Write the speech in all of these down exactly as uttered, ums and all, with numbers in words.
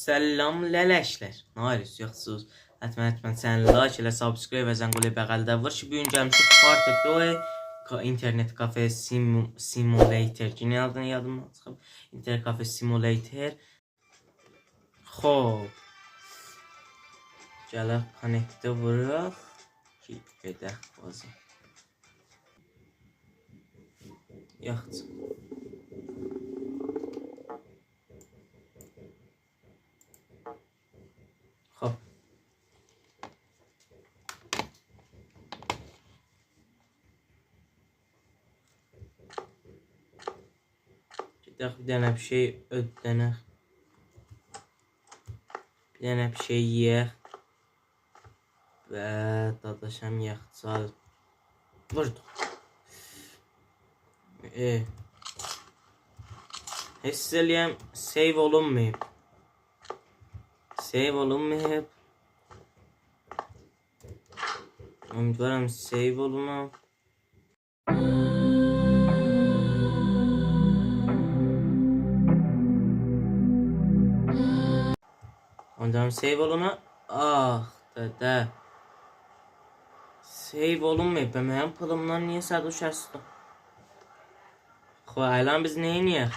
سلام لله‌شلر. نه ائدیرسینیز؟ یاخشیسینیز؟ حتماً، حتماً سن لایک ائله، سابسکرایب ائله، زنگوله بغلده وور کی، بو گون گلمیشیک پارت دو کا-، اینترنت کافه سیمو-، سیمولاتور. کی، نه آدینی یادیمدان چیخیب. اینترنت کافه سیمولاتور. خوب. گلک کانکته ووراق کی، گئدک بازی. یاخشی. خوب. گئدک بیر دنه بیر شئی اؤدنک. بیر دنه بیر شئی یئیک. و داداشام یخچال. ووردوق. ائ. حس ائله‌یم، سیو اولونماییب. سیو اولونماییب. امیدوارام سیو اولونا. امیدوارام سیو اولونا. آه، دده. سیو اولونماییب. به، منیم پیلیمدان نییه صد و شصت؟ خو، الان بیز نئینیه‌ک؟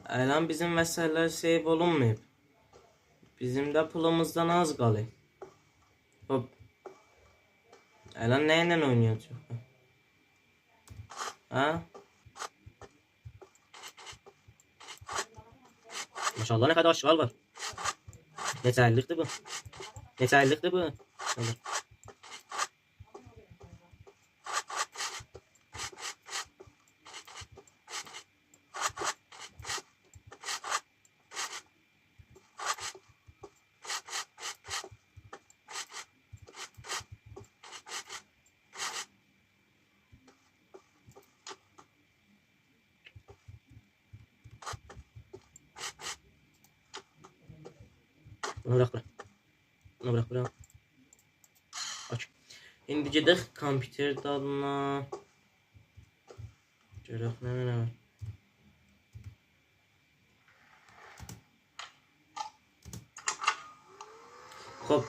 الان بیزیم وسایل‌لر سیو اولونماییب. بیزیم ده پیلیمیزدان آز قالیر. هوپ. الان نه ایله اوینایاجاق؟ هه؟ ماشاءالله، نه قدر آشغال وار. نئچه ایللیکدیر بو؟ نئچه ایللیکدیر بو؟ ماشاءالله. بونو بوراخ بورا. بونو بوراخ بورا. اوکی. ایندی گئدک کامپیوتر دادینا. گؤرک نمنه وار. خوب.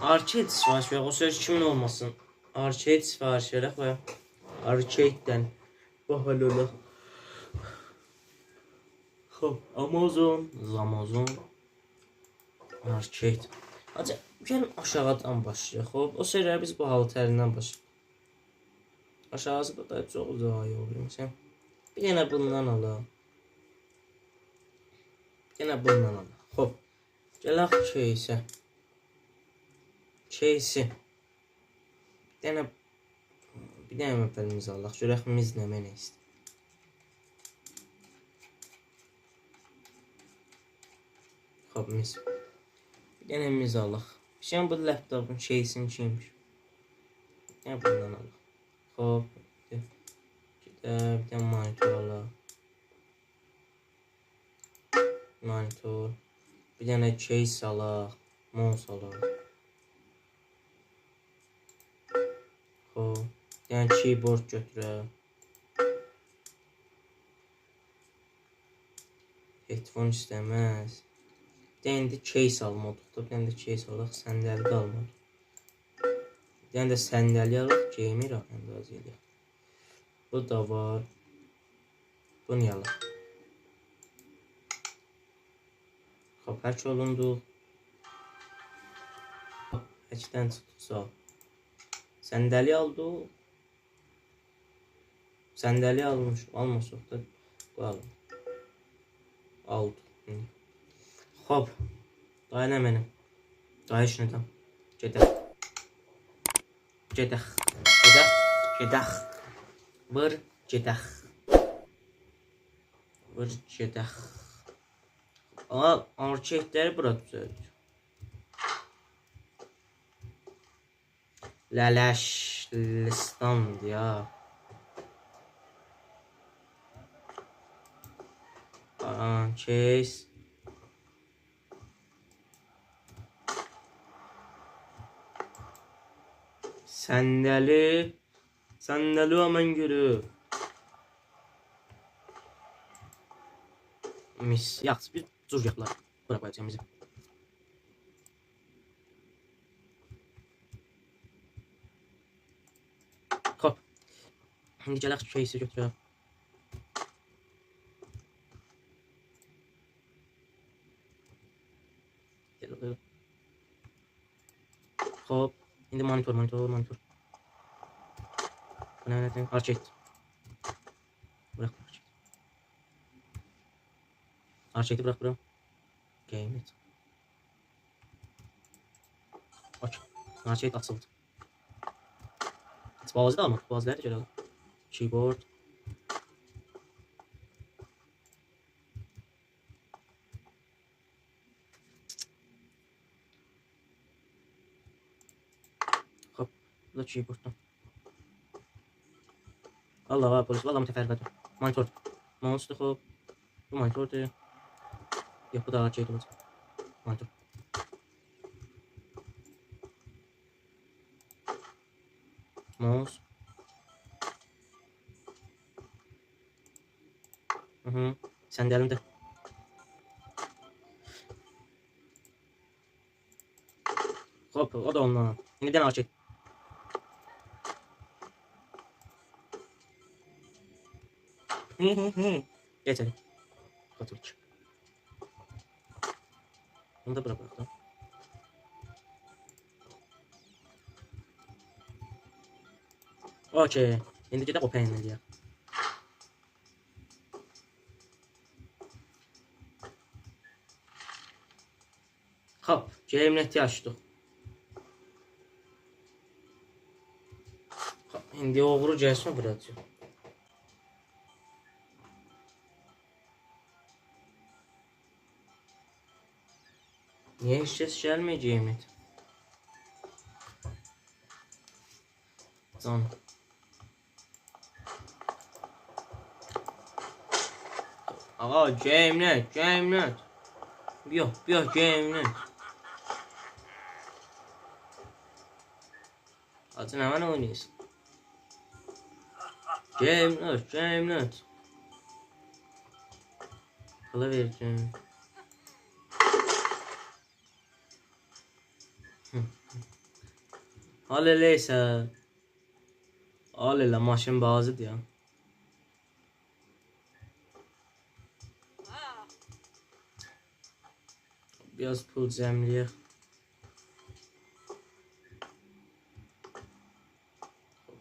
آرکید سفارش وئرک. او سؤز کیمین اولماسین؟ آرکید سفارش وئرک و آرکیددن باهالی اولاق. خوب. آمازون، زامازون. آرکید. حاجی، گلین آشاغیدان باشلایاق. خوب، او سری بیز باهالی‌تریندن باشلایاق. آشاغیسی دا چوخ اوزاق اولور. مثلا، بیر دنه بوندان آلاق. بیر دنه بوندان آلاق. خوب. گلک کیسه. کیسی. بیر دنه، بیر دنه مبلغیمیزی آلاق. گؤرک میز نمنه ایسته‌ییر. خوب، میز. بیر دنه میز آلاق. شاید بو لپ‌تاپین کیسین کیمیش. بیر دنه بوندان آلاق. خوب. گئدک، بیر دنه مانیتور آلاق. مانیتور. بیر دنه کیس آلاق. ماوس آلاق. خوب. بیر دنه کیبورد گؤتورک. هدفون ایسته‌مز. بیر دنه ایندی کیس آلمالیق دا. بیر دنه ده کیس آلاق. صندلی ده آلمالیق. بیر دنه ده صندلی آلاق. گیمر اندازه ائله‌یک. بو دا وار. بونو آلاق. خوب، هک اولوندو. هکدن چیخدیق، ساغ اول. صندلی آلدیق. صندلی آلمیش، آلماساق دا قویالیم. آلدیق. هی. خوب. دای نمنه؟ دای ایشینه ده. گئدک. گئدک. گئدک. گئدک. وور، گئدک. وور، گئدک. آ، آرکیدلری بورا دوزلدیر. لله‌شلیستاندیر یا. آ، کیس. صندلی. صندلی و من گؤرور. میس. یاخشی، بیز جور گتیره‌لر. بورا قویاجاغام بیزی. خوب. ایندی گلک کیسی گؤتورک. گل، گل. خوب. ایندی مونیتور، مونیتور، مونیتور. بو نه، نه، نه؟ آرکید. بوراخ، بوراخ. آرکیدی بوراخ بورا. گیم ات. اوکی. آرکید آچیلدی. بازی دا آلمادیق، بازی‌لری ده گؤرک. کیبورد. خوب، بو دا کیبورددان. والله وار، پلیس، والله متفرقه‌دیر. مونیتور. ماوسدور، خوب. بو مونیتوردور. یوخ، بو دا آرکید اولماز. مونیتور. ماوس. هی هی. صندلی ده. خوب، او دا اوندان. ایندی دئنه آرکید. هی هی هی. گئچ هادی. اوتور. بونو دا بورا قویاق دا. اوکی. ایندی گئدک او پنل ائله‌یک. خوب، گیم نتی آچدیق. خوب، ایندی اوغرو گلسین بوراجا. نییه هئچ کس گلمیر گیم نت؟ جان. آقا، گیم نت، گیم نت. بیا، بیا، گیم نت. حاجی، نمنه اویناییرسان؟ گیم نت، گیم نت. پول وئرگین. حال ائله‌یسه. حال ائله، ماشین بازی‌دیر یا. بیر آز پول جمع‌له‌یک.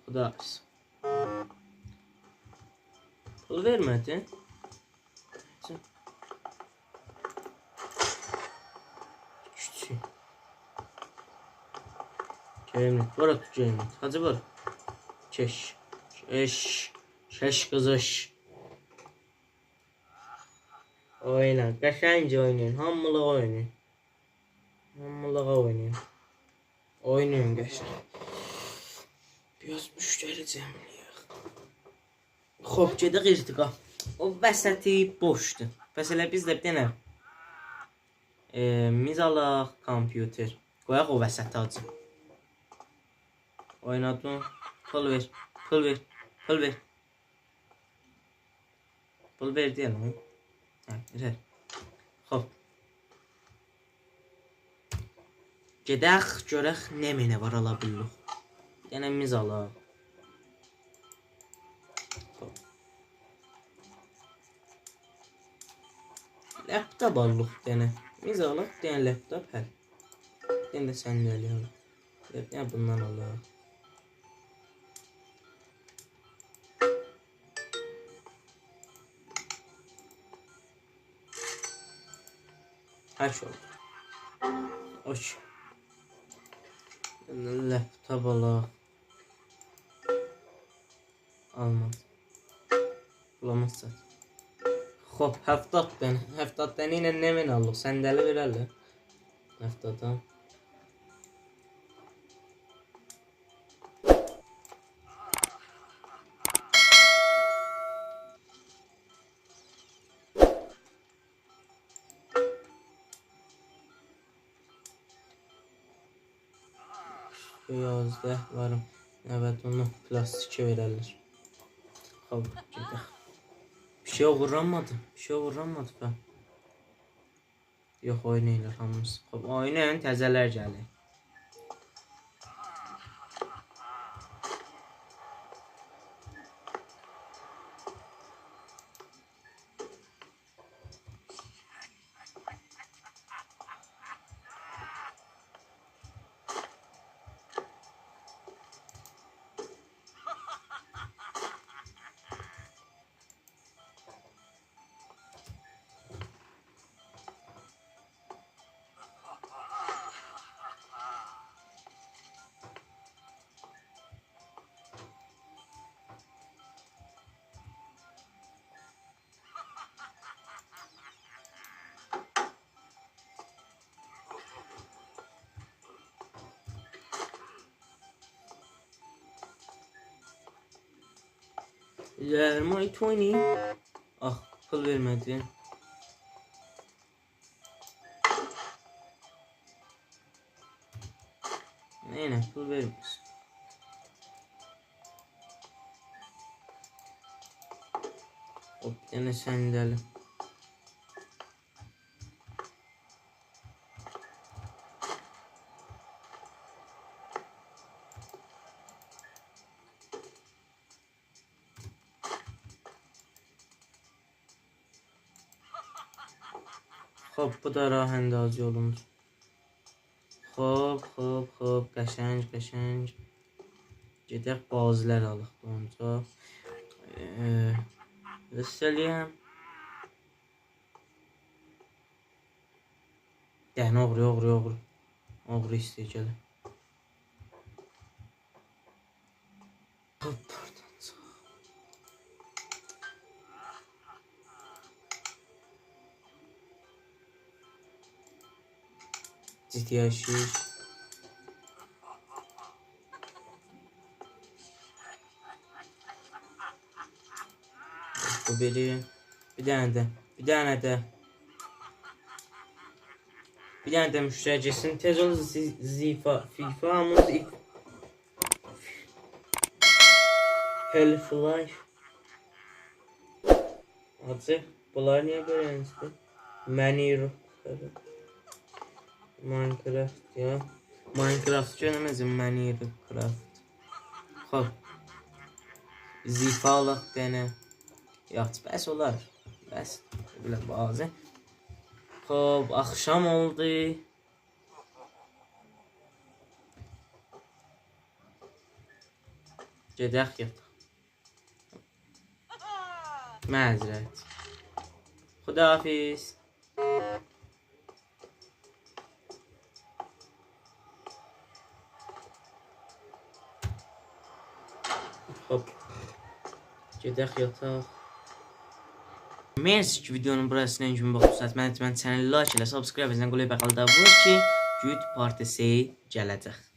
خداحافظ. پول وئرمه‌دی. کیچیک. گیم نت، بورا توت گیم نت. حاجی وور. کش. کش. کش قیزیش. اوینا، قشنگ اوینایین، هامیلیغا اوینایین. هامیلیغا اوینایین. اوینایین قشنگ. بیر آز مشتری جمع‌له‌یک. خوب، گئدک ارتقا. او وسطی بوشدور. پس ائله بیز ده بیر دنه، ائ، میز آلاق، کامپیوتر. قویاق او وسطه، حاجی. اوینادین. پول وئر، پول وئر، پول وئر. پول وئردی یعنی. هه، یئتر. خوب. گئدک، گؤرک نمنه وار، آلا بیلیریک. بیر دنه میز آلاق. خوب. لپ‌تاپ آلیریق بیر دنه. میز آلیریق، بیر دنه لپ‌تاپ، هه. بیر دنه ده صندلی آلیریق. بیر دنه بوندان آلیریق. هر شئی اولدو. اوکی. لپ‌تاپ آلاق. آلمادی. بولامازسان. خوب، هفتاد دنه. هفتاد دنه ایله نمنه آلیریق؟ صندلی وئررلر. هفتاد دا. یازده واریم. نود اونو پلاستیکی وئررلر. خوب، گئدک. بیر شئی اوغورلانمادی. بیر شئی اوغورلانمادی دا. یوخ، اویناییرلار هامیسی. خوب، اوینایین، تزه‌لر گلیر. Üzerime twenty. آخ، پول وئرمه‌دی. نه، نه، پول وئرمیر. هوپ، بیر دنه صندلی. خوب، بو دا راه‌انداز یولوموز. خوب، خوب، خوب، قشنگ، قشنگ. گئدک بازی‌لر آلاق دا اونجا. ائ، حس ائله‌یم. دهنه اوغرو، اوغرو، اوغرو. اوغرو ایسته‌ییر گله. هوپ، بورادان چیخ. جی تی آی شش. بو بیری. بیر دنه ده. بیر دنه ده. بیر دنه ده مشتری گئتسین. تئز اول، زی-، زیفا، فیفا، هامیمیز ایلک Half-Life. حاجی، بونلار نییه بئله یانیشدی؟ منی رو. ماینکرافت یا. ماینکرافت گؤرمزم، منی رو کرافت. خوب. زیفا آلاق دنه. یات، بس اولار. بس. بئله بازی. خوب، آخشام اولدو. گئدک یاتاق. معذرت. خداحافظ. خوب. گئدک یاتاق. مرسی کی ویدیونون بوراسینا کیمی باخیسینیز. منیم چنلی لایک ائله، سابسکرایب ائله، قولای بغلی ده وور کی گود پارت سه گله‌جک.